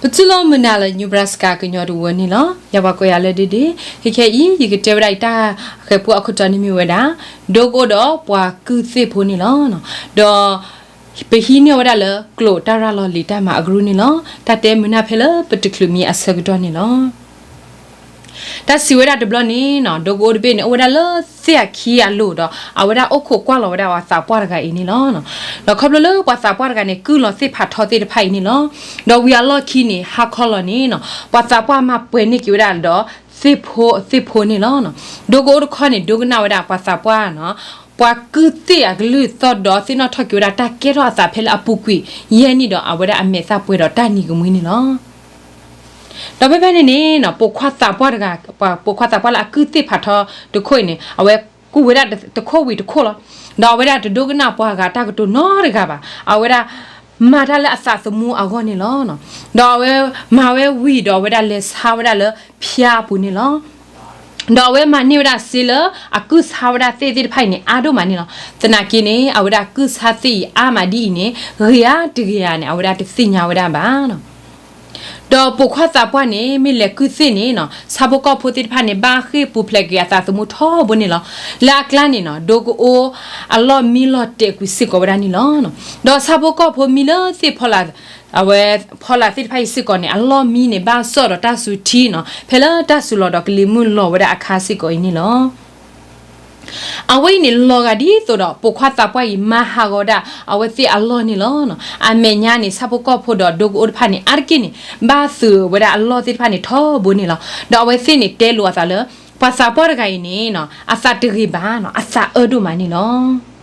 ပတူၢ်လိာ်မုာ်နၤလၢ Nebraska ကညီတဝၢန့ၣ်လီၤ. ယၤပှၤကိးယၤလၢဒ့ဒ့, ခဲခဲအံၤ ယကတဲဝဲဒၣ်ယတၢ်ဃဲၤပူအခိၣ်တီန့ၣ်မ့ၢ်ဝဲဒၣ် ဒိကအိဒီးပှၤကုၢ်သ့ၣ်ဖိန့ၣ်လီၤ. ဒီး ပဟံးန့ၢ်ဝဲဒၣ်လၢကျိာ်တၢ်ရၤလီၤလံာ်တၢ်မၤအကရူၢ်န့ၣ်လီၤ. တၢ်တဲမုာ်နၢ်ဖဲလၢပတချုးမံအဆၢကတီၢ်န့ၣ်လီၤ. တၢ်စံးဝဲဒၣ်တဘျီန့ၣ်နီၤ ဒိကအိတဘ့ၣ်န့ၣ် အိၣ်ဝဲဒၣ်လၢသ့ၣ်အခံအလိၤဒီး အဝဲဒၣ်အိၣ်ခိးကွၢ်လီၤဝဲဒၣ်ပှၤသးပှၢ်တဂၤအံၤန့ၣ်လီၤ. ဒီးခီဖျိလၢပှၤသးပှၢ်တဂၤန့ၣ် ကုၢ်လီၤသ့ၣ်ဖးထီသ့ၣ်တဖၣ်အံၤန့ၣ်လီၤ. ဒီးဝံၤအလီၢ်ခံန့ၣ် ဟါခီလီၤန့ၣ်နီၤ ပှၤသးပှၢ်မၤပှဲၤန့ၢ်က့ၤဝဲဒၣ်ဒီး သ့ၣ်ဖိသ့ၣ်ဖိန့ၣ်လီၤ. ဒိကအိတခီန့ၣ် ဒိကနၣ်ဝဲဒၣ်ပှၤသးပှၢ်နီၤ ပှၤကုၢ်သ့ၣ်အကလုၢ်သီၣ်ဒီးသ့ၣ်နီၣ်ထီၣ်က့ၤဝဲဒၣ်တၢ်ကဲထီၣ်အသးဖဲလၢအပူၤကွံာ်ယဲၢ်နံၣ်ဒီး အဝဲဒၣ်အမဲာ်သၣ်ပှဲၤဒီးတၢ်နံၤကမှံန့ၣ်လီၤ. ဒီးဖဲဖဲန့ၣ်န့ၣ်နီၤ ပိာ်ခွါသးပှၢ်တဂၤ ပိာ်ခွါသးပှၢ်လၢအကုၢ်သ့ၣ်ဖးထီတခိၣ်အံၤန့ၣ် အဝဲကူၣ်ဝဲဒၣ်တခိၣ်ဝံၤတခိၣ်လီၤ. ဒီးအဝဲဒၣ်တဒိကနၣ်ပှၤဂၤတၢ်ကတိၤနီတဂၤဘၣ်. အဝဲဒၣ်မၤတၢ်လၢအသးသမူအဂီၢ်န့ၣ်လီၤ. ဒီးအဝဲမၤဝဲဝံၤဒီးအဝဲဒၣ်လဲၤဆါဝဲဒၣ်လၢဖၠါအပူၤန့ၣ်လီၤ. ဒီးအဝဲမၤန့ၢ်ဝဲဒၣ်စ့လၢအကုၢ်ဆါဝဲဒၣ်သ့ၣ်သ့ၣ်တဖၣ်အံၤန့ၣ် အါဒိၣ်မးန့ၣ်လီၤ. သနာ်က့န့ၣ် အဝဲဒၣ်ကုၢ်ဆါသ့ၣ်အံၤအါမးဒ်အံၤန့ၣ် ဂ့ၤဧါတဂ့ၤဧါန့ၣ် အဝဲဒၣ်တသ့ၣ်ညါဝဲဒၣ်ဘၣ်. ဒီးပိာ်ခွါသးပှၢ်န့ၣ် မ့ၢ်လဲၤကုၢ်သ့ၣ်န့ၣ်နီၤ ဆၣ်ဖိကီၢ်ဖိသ့ၣ်တဖၣ်န့ၣ် ဘၣ်ဃ့ၢ်ပူၤဖျဲးက့ၤအသးသမူထီဘိန့ၣ်လီၤ. လၢအကျါန့ၣ်နီၤ ဒိကအိအလီၢ်မံလီၤတဲာ်ကွံာ်စ့ၢ်ကီးဝဲဒၣ်န့ၣ်လီၤ. ဒီးဆၣ်ဖိကီၢ်ဖိမံလၢသ့ၣ်ဖီလာ် အဝဲဖီလာ်သ့ၣ်တဖၣ်အံၤစ့ၢ်ကီးန့ၣ် အလီၢ်မံန့ၣ် ဘၣ်စီၣ်ဒီးတၢ်စူၤထံနီၤ ဖဲလၢတၢ်စူၤလီၤဒီးကလံၤမုၢ်လီၤဝဲဒၣ်အခါစ့ၢ်ကီးအံၤန့ၣ်လီၤ. အဝဲအံၤန့ၣ်လီၤဂာ်ဒ်သိးဒီး ပိာ်ခွါသးပှၢ်အံၤမၤဟးဂီၤဒၣ် အဝဲသ့ၣ်အလီၢ်န့ၣ်လီၤ. အမဲာ်ညါန့ၣ် ဆၣ်ဖိကီၢ်ဖိဒီးဒိကအိတဖၣ်န့ၣ် အါတက့ၢ်န့ၣ် ဘၣ်သုးဝဲဒၣ်အလီၢ်သ့ၣ်တဖၣ်န့ၣ်ထီဘိန့ၣ်လီၤ. ဒီးအဝဲသ့ၣ်န့ၣ်တဲလိာ်အသးလၢ ပှၤသးပှၢ်တဂၤအံၤန့ၣ်နီၤ အသးတဂ့ၤဘၣ်နီၤ အသးအၢဒိၣ်မးန့ၣ်လီၤ.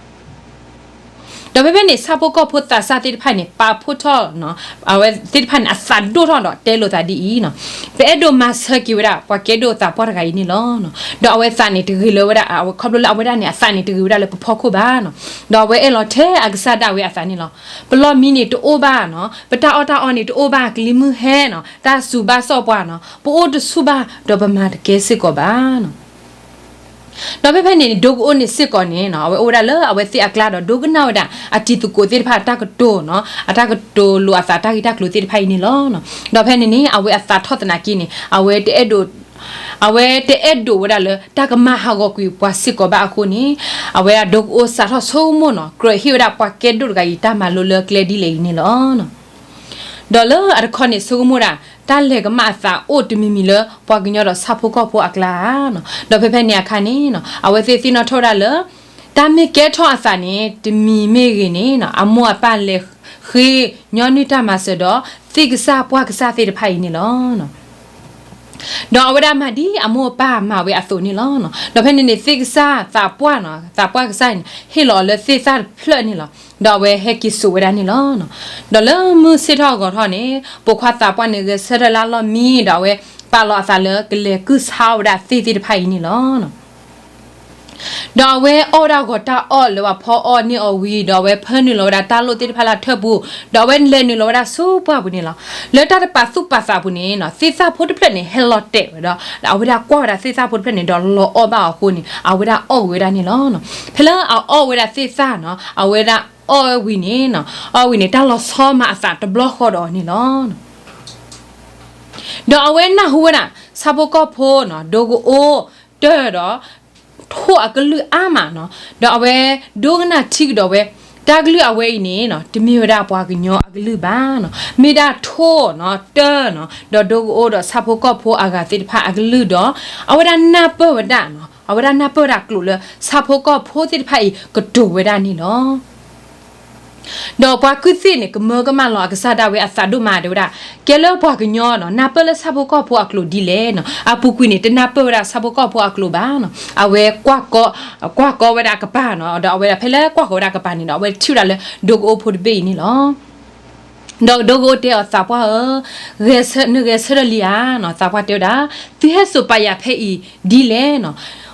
ဒီးဖဲဖဲန့ၣ် ဆၣ်ဖိကီၢ်ဖိသးစၢ်သ့ၣ်တဖၣ်န့ၣ် ပာ်ဖှိၣ်ထီၣ် အဝဲသ့ၣ်တဖၣ်န့ၣ် အသးဒိၣ်ထီၣ်ဒီးတဲလိာ်သးဒ်အံၤနီၤ, ပအဲၣ်ဒိးမၤဆၢက့ၤဝဲဒၣ် ပှၤကဲဒိၣ်သးပှၢ်တဂၤအံၤန့ၣ်လီၤ. ဒီးအဝဲသးန့ၣ်တဂ့ၤလၢၤဝဲဒၣ် ခီဖျိလၢအဝဲဒၣ်န့ၣ် အသးန့ၣ်တဂ့ၤဝဲဒၣ်လၢပဖီခိၣ်ဘၣ်နီၤ. ဒီးအဝဲအဲၣ်လီၤထဲအကစၢ်ဒၣ်ဝဲအသးန့ၣ်လီၤ. ပလီၢ်မံန့ၣ်တအိၣ်ဘၣ်နီၤ, ပတၢ်အီၣ်တၢ်အီန့ၣ်တအိၣ်ဘၣ်, ကလံၤမုၢ်ဟဲနီၤ, တၢ်စူၤဘၣ်စီၣ်ပှၤနီၤ, ပအိၣ်တဆူၣ်ဘၣ် ဒီးပမၤတကဲစ့ၢ်ကီးဘၣ်နီၤ. ဒီးဖဲဖဲန့ၣ်န့ၣ် ဒိကအိန့ၣ်စ့ၢ်ကီးန့ၣ်နီၤ အဝဲအိၣ်ဝဲဒၣ်လၢအဝဲသ့ၣ်အကျါဒီး ဒိကနၣ်ဝဲဒၣ် အတံၤသကိးသ့ၣ်တဖၣ်အတၢ်ကတိၤနီၤ, အတၢ်ကတိၤလိာ်အသးတၢ်ဂ့ၢ်တၢ်ကျိၤသ့ၣ်တဖၣ်အံၤန့ၣ်လီၤ. ဒီးဖဲန့ၣ်န့ၣ် အဝဲအသးထီၣ်သနာ်က့န့ၣ် အဝဲတအဲၣ်ဒိး အဝဲတအဲၣ်ဒိးဝဲဒၣ်လၢ တၢ်ကမၤဟးဂီၤကွံာ်ပှၤစ့ၢ်ကီးဘၣ်အဃိန့ၣ် အဝဲဒၣ်ဒိကအိစးထီၣ်ဆိကမိၣ်နီၤ ကြၢးဟ့ၣ်ဝဲဒၣ်ပှၤကဲဒိၣ်တဂၤအံၤ တၢ်မၤလိလၢကျဲဒ်လဲၣ်အံၤန့ၣ်လီၤ. ဒီးလၢအတခီန့ၣ် ဆိကမိၣ်ဒၣ် တၢ်လဲၤကမၣ်အသးအိၣ်တမံၤမံၤလၢ ပှၤကညီဒီးဆၣ်ဖိကီၢ်ဖိအကျါဧါ. ဒီးဖဲဖဲန့ၣ်အခါန့ၣ်နီၤ အဝဲသ့ၣ်သ့ၣ်နီၣ်ထီၣ်ဝဲဒၣ်လၢ တၢ်မ့ၢ်ကဲထီၣ်အသးန့ၣ် တမံၤမ့ၢ်ဂ့ၤန့ၣ်နီၤ အမိၢ်အပၢ်လဲၤဃ့ညီနုၢ်တၢ်မၤစၢၤဒီး သ့ၣ်ကစၢ်ပှၢ်ကစၢ်သ့ၣ်တဖၣ်အံၤန့ၣ်လီၤ. ဒီးအဝဲဒၣ်မၤဒ်အမိၢ်အပၢ်မၤဝဲအသိးန့ၣ်လီၤ. ဒီးဖဲန့ၣ်န့ၣ် သ့ၣ်ကစၢ်သးပှၢ်နီၤ သးပှၢ်ကစၢ်န့ၣ် ဟ့ၣ်လီၤအီၤလၢသ့ၣ်သၣ်တဖျၢၣ်န့ၣ်လီၤ. ဒီးအဝဲဟဲက့ၤစိာ်ဝဲဒၣ်န့ၣ်လီၤ. ဒီးလၢမုၢ်ဆ့ၣ်ထီၣ်အဂီၤထီၣ်န့ၣ် ပိာ်ခွါသးပှၢ်န့ၣ် ဂဲၤဆၢထၢၣ်လၢအလီၢ်မံ ဒီးအဝဲပာ်လီၤအသးလၢကလဲၤကုၢ်ဆါဝဲဒၣ်သ့ၣ်သ့ၣ်တဖၣ်အံၤန့ၣ်လီၤ. ဒီးအဝဲအီၣ်ဝဲဒၣ်ဂီၤတၢ်အီၣ်လၢပှၤဖီအီၣ်န့ၢ်အီၤဝံၤ ဒီးအဝဲဖၢနုာ်လီၤဝဲဒၣ်တၢ်လိၣ်သ့ၣ်တဖၣ်လၢအထၢၣ်ပူၤ, ဒီးအဝဲလဲၤနုာ်လီၤဝဲဒၣ်ဆူပှၢ်ပူၤန့ၣ်လီၤ. လၢတၢ်တပာ်သူၣ်ပာ်သးပူၤန့ၣ်နီၤ သ့ၣ်သၣ်ဖိတဖျၢၣ်န့ၣ် ဟဲလီၤတဲာ်ဝဲဒီး အဝဲဒၣ်ကွၢ်ဝဲဒၣ်သ့ၣ်သၣ်ဖိတဖျၢၣ်န့ၣ် ဒီးလီၤအီၣ်ဘၣ်အီၤအဃိန့ၣ် အဝဲဒၣ်အီၣ်ဝဲဒၣ်န့ၣ်လီၤ. ဖဲလၢအအီၣ်ဝဲဒၣ်သ့ၣ်သၣ်နီၤ အဝဲဒၣ်အီၣ်ဝဲဝံၤန့ၣ်နီၤ အီၣ်ဝံၤန့ၣ် တၢ်လီၤဆီမၤအသးတဘျီဃီဒီးအီၤန့ၣ်လီၤ. ဒီးအဝဲနၢ်ဟူဝဲဒၣ် ဆၣ်ဖိကီၢ်ဖိနီၤ ဒိကအိတၢၢ်ဒီး ထိၣ်အကလုၢ်အါမးနီၤ, ဒီးအဝဲဒိကနၣ်ထံကဒီးဝဲ တၢ်ကလုၢ်အဝဲအံၤန့ၣ်နီၤ တမ့ၢ်ဝဲဒၣ်ပှၤကညီအကလုၢ်ဘၣ်နီၤ, မ့ၢ်ဒၣ်ထိၣ်နီၤ တၢၢ်နီၤ ဒီးဒိကအိဒီးဆၣ်ဖိကီၢ်ဖိအဂၤသ့ၣ်တဖၣ်အကလုၢ်ဒီး အဝဲဒၣ်နၢ်ပၢၢ်ဝဲဒၣ်နီၤ အဝဲဒၣ်နၢ်ပၢၢ်ဝဲဒၣ်ကျိာ်လၢ ဆၣ်ဖိကီၢ်ဖိသ့ၣ်တဖၣ်အံၤကတိၤဝဲဒၣ်န့ၣ်လီၤ. ဒီးပှၤကုၢ်သ့ၣ်န့ၣ် ကမၢကမၣ်လီၤအကစၢ်ဒၣ်ဝဲအသးဒိၣ်မး တဲဝဲဒၣ်, ကဲလၢပှၤကညီနီၤ နၢ်ပၢၢ်လၢဆၣ်ဖိကီၢ်ဖိအကျိာ်ဒ်လဲၣ်နီၤ, အပူၤကွံာ်န့ၣ် တနၢ်ပၢၢ်ဝဲဒၣ်ဆၣ်ဖိကီၢ်ဖိအကျိာ်ဘၣ်နီၤ, အဝဲကွၢ်ကီ ကွၢ်ကီဝဲဒၣ်အကပၤနီၤ, ဒီးအဝဲဒၣ်ဖဲလၢကွၢ်ကီဝဲဒၣ်အကပၤန့ၣ်ဒီး အဝဲထံၣ်ဝဲဒၣ်လၢဒိကအိဖိတဘ့ၣ်အံၤန့ၣ်လီၤ. ဒီးဒိကအိတဲအီၤ သးပှၢ်ဧၢ, ဂဲၤဆၢ နဂဲၤဆၢထၢၣ်လံဧါနီၤ, သးပှၢ်တဲဝဲဒၣ်, သုဟဲစိာ်ပာ်ယၤဖဲအံၤဒ်လဲၣ်နီၤ,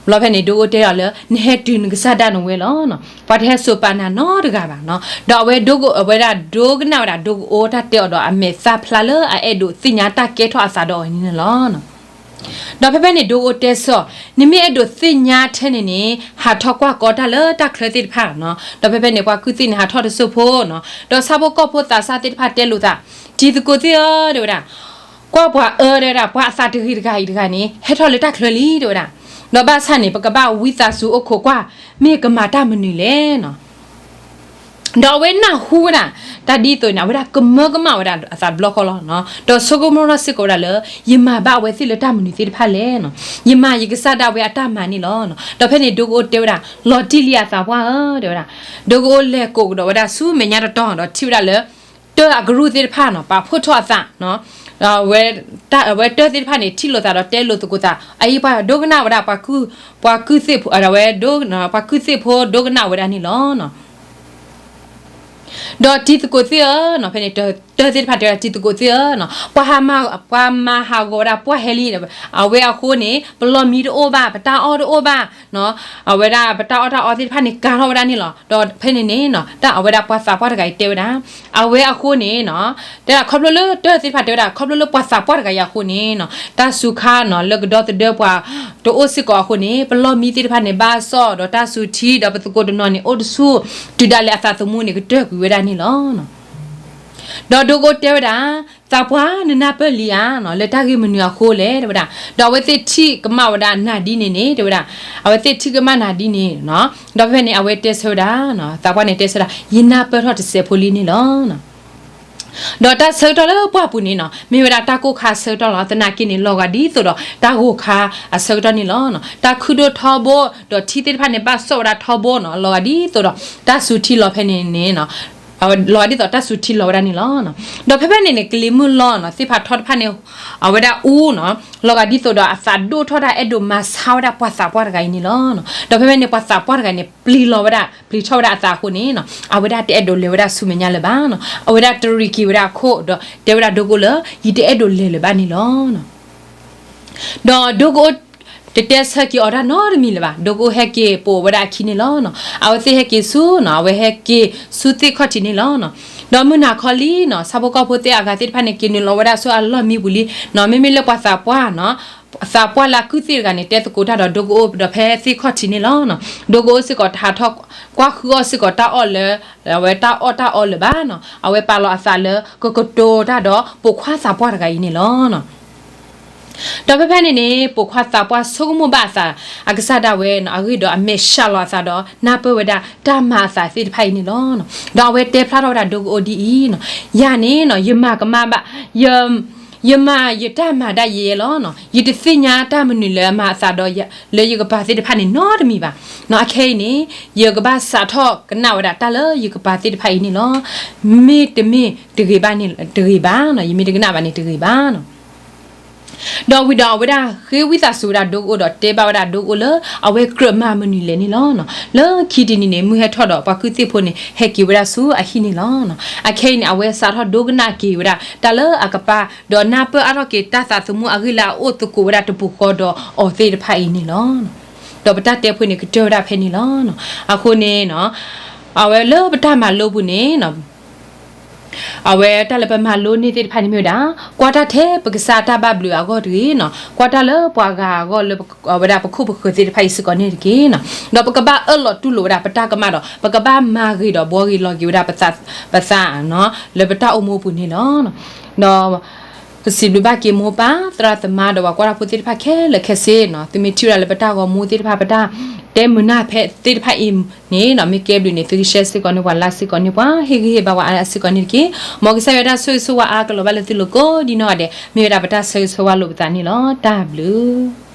ဘျီဖဲန့ၣ် ဒိကအိတဲအီၤလၢ နဟဲတုၤနကစၢ်ဒၣ်နဝဲလီၤနီၤ, ပှၤတဟဲစိာ်ပာ်နၤနီတဂၤဘၣ်နီၤ, ဒီးအဝဲဒိက အဝဲဒၣ်ဒိကနၣ်ဝဲဒၣ်ဒိကအိတၢ်တဲအီၤဒီးအမဲာ်သၣ်ဖျါလၢအအဲၣ်ဒိးသ့ၣ်ညါတၢ်ကဲထီၣ်အသးဒီးအီၤန့ၣ်လီၤ. ဒီးဖဲဖဲန့ၣ် ဒိကအိတဲဆၢအီၤ, နမ့ၢ်အဲၣ်ဒိးသ့ၣ်ညါထဲန့ၣ်န့ၣ် ဟးထီၣ်ကွၢ်ကီတၢ်လၢတၢ်ချၢသ့ၣ်တဖၣ်နီၤ, ဒီးဖဲဖဲန့ၣ် ပှၤကုၢ်သ့ၣ်န့ၣ် ဟးထီၣ်တစိၢ်ဖိနီၤ, ဒီးဆၣ်ဖိကီၢ်ဖိသးစၢ်သ့ၣ်တဖၣ်တဲလိာ်သး, တံၤသကိးသ့ၣ်ဧၢ တဲဝဲဒၣ်, ကွၢ်ပှၤအၢ တဲဝဲဒၣ်, ပှၤအသးတဂ့ၤတဂၤအံၤတဂၤန့ၣ် ဟဲထီၣ်လၢတၢ်ချၢလံ တဲဝဲဒၣ်. ဒီးဘၣ်ဆၣ်န့ၣ် ပကဘၣ်ဝံသးစူၤအိၣ်ခိးကွၢ် မ့ၢ်ကမၤတၢ်မနုၤလဲၣ်နီၤ. ဒီးအဝဲနၢ်ဟူဝဲဒၣ် တၢ်ဒ်သိးန့ၣ် အဝဲဒၣ်ကမၢကမၣ်ဝဲဒၣ်အသးတဘျီဃီလီၤ. ဒီးဆိကမိၣ်ထီၣ်စ့ၢ်ကီးဝဲဒၣ်လၢ ယမၤဘၣ်အဝဲသ့ၣ်လၢတၢ်မနုၤသ့ၣ်တဖၣ်လဲၣ်နီၤ. ယမၤယကစၢ်ဒၣ်ဝဲအတၢ်မၤန့ၣ်လီၤ. ဒီးဖဲန့ၣ် ဒိကအိၣ်တဲဝဲဒၣ် လီၤတံၢ်လံအသးပှၢ်ဧၢ တဲဝဲဒၣ်. ဒိကအိၣ်လဲၤကိးကဒီးဝဲဒၣ်ဆူမဲာ်ညါတတီၤ ဒီးထံၣ်ဝဲဒၣ်လၢ တၢ်အကရူၢ်သ့ၣ်တဖၣ်နီၤ ပာ်ဖှိၣ်ထီၣ်အသး အဝဲတၢ်သ့ၣ်တဖၣ်န့ၣ် ထံၣ်လိာ်သးဒီးတဲလိာ်သကိးသး အအံၤပှၤဒိကနၣ်ဝဲဒၣ် ပှၤကုၢ်သ့ၣ်ဖိ အဝဲ ပှၤကုၢ်သ့ၣ်ဖိဒိကနၣ်ဝဲဒၣ်န့ၣ်လီၤ. ဒီးတံၤသကိးသ့ၣ်ဧၢနီၤ, ဖဲန့ၣ် တၢသ့ၣ်တဖၣ်တဲဝဲဒၣ် တံၤသကိးသ့ၣ်ဧၢနီၤ, ပှၤမၤဟးဂီၤဝဲဒၣ်ပှၢ်ဟဲလံ, အဝဲအဃိန့ၣ် ပလီၢ်မံတအိၣ်ဘၣ်, ပတၢ်အီၣ်တအိၣ်ဘၣ်, အဝဲဒၣ်ပတၢ်အီၣ်တၢ်အီသ့ၣ်တဖၣ်န့ၣ် ကၤထီၣ်ဝဲဒၣ်န့ၣ်လီၤ. ဒီးဖဲန့ၣ်န့ၣ်နီၤ တၢ်အဝဲဒၣ်ပှၤသးပှၢ်တဂၤအံၤတဲဝဲဒၣ်, အဝဲအဃိန့ၣ်နီၤ တဲဒၣ်ခီဖျိလၢတၢသ့ၣ်တဖၣ်တဲဝဲဒၣ် ခီဖျိလၢပှၤသးပှၢ်တဂၤအံၤအဃိန့ၣ်နီၤ တၢ်စူၤခါနီၤ လၢကဒီသဒၢပှၤတအိၣ်စ့ၢ်ကီးအဃိန့ၣ် ပလီၢ်မံသ့ၣ်တဖၣ်န့ၣ် ဘၣ်စီၣ်ဒီးတၢ်စူၤထံ ဒီးပသကိးတနီၤန့ၣ် အိၣ်တဆူၣ် တုၤဒၣ်လဲာ်အသးသမူန့ၣ် ကတၢၢ်ကွံာ်ဝဲဒၣ်န့ၣ်လီၤ. ဒီးဒိကအိၣ်တဲဝဲဒၣ်, သးပှၢ်နနၢ်ပၢၢ်လံဧါ, လၢတၢ်ဂ့ၢ်မနုၤအဃိလဲၣ် တဲဝဲဒၣ်. ဒီးအဝဲသ့ၣ်ထံၣ်ကမၣ်ဝဲဒၣ်နၤဒ်န့ၣ်န့ၣ် တဲဝဲဒၣ်, အဝဲသ့ၣ်ထံၣ်ကမၣ်နၤဒ်န့ၣ်နီၤ. ဒီးဖဲဖဲန့ၣ် အဝဲတဲဆၢဝဲဒၣ်, သးပှၢ်န့ၣ်တဲဆၢဝဲဒၣ် ယနၢ်ပၢၢ်ထီၣ်တစဲးဖိလံန့ၣ်လီၤ. ဒီးတၢ်ဆၢကတီၢ်လၢပှၢ်ပူၤန့ၣ်နီၤ မ့ၢ်ဝဲဒၣ်တၢ်ကိၢ်ခါအဆၢကတီၢ်လီၤ. သနာ်က့န့ၣ် လီၤဂာ်ဒ်သိးဒီးတၢ်ဂိၢ်ခါအဆၢကတီၢ်န့ၣ်လီၤ. တၢ်ခုၣ်ဒိၣ်ထီဘိ ဒီးထံသ့ၣ်တဖၣ်န့ၣ် ဘၣ်စီၣ်ဝဲဒၣ်ထီဘိနီၤ လီၤဂာ်ဒ်သိးဒီးတၢ်စူၤထံလီၤဖဲန့ၣ်န့ၣ် လီၤဂာ်ဒ်သိးတၢ်စူၤထံလီၤဝဲဒၣ်န့ၣ်လီၤ. ဒီးဖဲဖဲန့ၣ်န့ၣ် ကလံၤမုၢ်လီၤနီၤ သ့ၣ်ဖးထီတဖၣ်န့ၣ် အဝဲဒၣ်အူနီၤ လီၤဂာ်ဒ်သိးဒီးအသးဒိၣ်ထီၣ်တၢ်အဲၣ်ဒိးမၤဆါဝဲဒၣ်ပှၤသးပှၢ်တဂၤအံၤန့ၣ်လီၤ. ဒီးဖဲဖဲန့ၣ် ပှၤသးပှၢ်တဂၤန့ၣ် ပျံၤလီၤဝဲဒၣ် ပျံၤထီၣ်ဝဲဒၣ်အသးအဃိန့ၣ်နီၤ အဝဲဒၣ်တအဲၣ်ဒိးလဲၤဝဲဒၣ်ဆူမဲာ်ညါလၢၤဘၣ်နီၤ အဝဲဒၣ်တရံးက့ၤဝဲဒၣ်အခိၣ် ဒီးတဲဝဲဒၣ်ဒိကအိၣ်လၢ ယတအဲၣ်ဒိးလဲၤလၢၤဘၣ်န့ၣ်လီၤ. ဒီးဒိကအိၣ် တတဲဆၢက့ၤအီၤတၢ်နီတမံၤလၢၤဘၣ်. ဒိကအိၣ်ဟဲက့ၤပိာ်ဝဲဒၣ်အခံန့ၣ်လီၤ. အဝဲသ့ၣ်ဟဲက့ၤဆူနီၤ အဝဲဟဲက့ၤဆူသ့ၣ်ခီၣ်ထံးန့ၣ်လီၤ. ဒီးမုၢ်နၤခီလံနီၤ ဆၣ်ဖိကီၢ်ဖိသ့ၣ်အဂၤသ့ၣ်တဖၣ်န့ၣ် က့ၤနုာ်လီၤဝဲဒၣ်ဆူအလီၢ်မံပူၤလံနီၤ မ့မ့ၢ်လၢပှၤသးပှၢ်နီၤ သးပှၢ်လၢအကုၢ်သ့ၣ်တဂၤန့ၣ် တဲသကိးတၢ်ဒီးဒိကအိၣ်ဒီးဖဲသ့ၣ်ခီၣ်ထံးန့ၣ်လီၤ. ဒိကအိၣ်စ့ၢ်ကီးတဟးထီၣ်ကွၢ်ဃုအီၣ်စ့ၢ်ကီးတၢ်အီၣ်လၢ အဝဲတၢ်အီၣ်တၢ်အီလၢၤဘၣ်နီၤ အဝဲပာ်လီၤအသးလၢကကတိၤတၢ်ဒီးပိာ်ခွါသးပှၢ်တဂၤအံၤန့ၣ်လီၤ. ဒီးဖဲဖဲန့ၣ်န့ၣ် ပိာ်ခွါသးပှၢ်ဆိကမိၣ်ဘၣ်အသး အကစၢ်ဒၣ်ဝဲနီၤ အဂ့ၢ်ဒီးအမဲာ်ဆှးလီၤအသးဒီး နၢ်ပၢၢ်ဝဲဒၣ်တၢ်မၤအသးသ့ၣ်တဖၣ်အံၤန့ၣ်လီၤ. ဒီးအဝဲတဲဖျါထီၣ်ဝဲဒၣ်ဒိကအိၣ်ဒ်အံၤနီၤ ယၤန့ၣ်နီၤ ယမၤကမၣ်ဘၣ် ယ ယမၤယတၢ်မၤဒၣ်ယဲယဲလီၤနီၤ ယတသ့ၣ်ညါတၢ်မနုၤလၢအမၤအသးဒီး လၢယကပၤသ့ၣ်တဖၣ်န့ၣ်နီတမံၤဘၣ်နီၤ အခဲအံၤန့ၣ် ယကဘၣ်စးထီၣ်ကနၣ်ဝဲဒၣ်တၢ်လၢယကပၤသ့ၣ်တဖၣ်အံၤန့ၣ်လီၤ. မ့တမ့ၢ်တဂ့ၤဘၣ်န့ၣ် တဂ့ၤဘၣ်နီၤ ယမ့ၢ်တကနၣ်ဘၣ်န့ၣ်တဂ့ၤဘၣ်နီၤ ဒီးဝံၤဒီးအဝဲဒၣ်ဃ့ဝံသးစူၤဝဲဒၣ်ဒိကအိၣ်ဒီးတဲဘၣ်ဝဲဒၣ်ဒိကအိၣ်လၢ အဝဲကြၢးမၤမနုၤလဲၣ်န့ၣ်လီၤ. လၢခံတနံၤန့ၣ် မုၢ်ဟဲထီၣ်ဒီးပှၤကုၢ်သ့ၣ်ဖိန့ၣ် ဟဲက့ၤဝဲဒၣ်ဆူအဟံၣ်န့ၣ်လီၤ. အခဲအံၤန့ၣ် အဝဲစးထီၣ်ဒိကနၣ်က့ၤဝဲဒၣ် တၢ်လၢအကပၤ ဒီးနၢ်ပၢၢ်အါထီၣ်က့ၤတၢ်သးသမူအဂ့ၢ်လၢအအိၣ်သကိးဝဲဒၣ်တပူၤဃီဒီးအီၤသ့ၣ်တဖၣ်အံၤန့ၣ်လီၤ. ဒီးပတၢ်တဲဖိန့ၣ်ကတၢၢ်ဝဲဒၣ်ဖဲန့ၣ်လီၤ. အဃိန့ၣ် အဝဲလၢပတၢ်မၤလိပူၤန့ၣ် အဝဲတၢ်လၢပမၤလိန့ၢ်သ့ၣ်တဖၣ်န့ၣ်မ့ၢ်ဝဲဒၣ် ကွၢ်တၢ်ထဲပကစၢ်တၢ်ဘၣ်ဘျုးအဂီၢ်တဂ့ၤနီၤ, ကွၢ်တၢ်လၢပှၤဂၤအဂီၢ်လၢအဝဲဒၣ်ပခိၣ်ပဃၢၤသ့ၣ်တဖၣ်အံၤစ့ၢ်ကီးန့ၣ်တက့ၢ်နီၤ. ဒီးပကဘၣ်အၢၣ်လီၤတူၢ်လိာ်ဝဲဒၣ်ပတၢ်ကမၣ်ဒီး ပကဘၣ်မၤဂ့ၤဒီးဘှီဂ့ၤလီၤက့ၤဝဲဒၣ်ပသး ပသးနီၤ လၢပတၢ်အိၣ်မူပူၤန့ၣ်လီၤ. ဒီး ပစံးဘျုးဘၣ်က့ၤမိၢ်ပၢ် သရၣ်သမါဒီးပှၤကွၢ်တၢ်ဖိသ့ၣ်တဖၣ်ခဲလၢာ်ခဲဆ့နီၤ, သုမ့ၢ်ထံၣ်ဝဲဒၣ်လၢပတၢ်ဂီၤမူသ့ၣ်တဖၣ် ပတၢ်တဲမုာ်နၢ်ဖဲသ့ၣ်တဖၣ်အံၤန့ၣ်နီၤ မ့ၢ်ကဲဘျုးန့ၣ် သုကshareစ့ၢ်ကီးန့ၢ်ပှၤ likeစ့ၢ်ကီးန့ၢ်ပှၤ ဟ့ၣ်ဂံၢ်ဟ့ၣ်ဘါပှၤအါအါစ့ၢ်ကီးန့ၣ်တက့ၢ်. မ်ကစၢ်ယွၤတၢ်ဆိၣ်ဂ့ၤဆိၣ်ဝါအါကလီၤဘၣ်လၢသုလိၤကိးဒံနီၢ်ဂၤဒဲး မ့ၢ်ဝဲဒၣ်ပတၢ်ဆၢဂ့ၤဆၢဝါလိာ်ပသးန့ၣ်လီၤ. တၢ်ဘျုး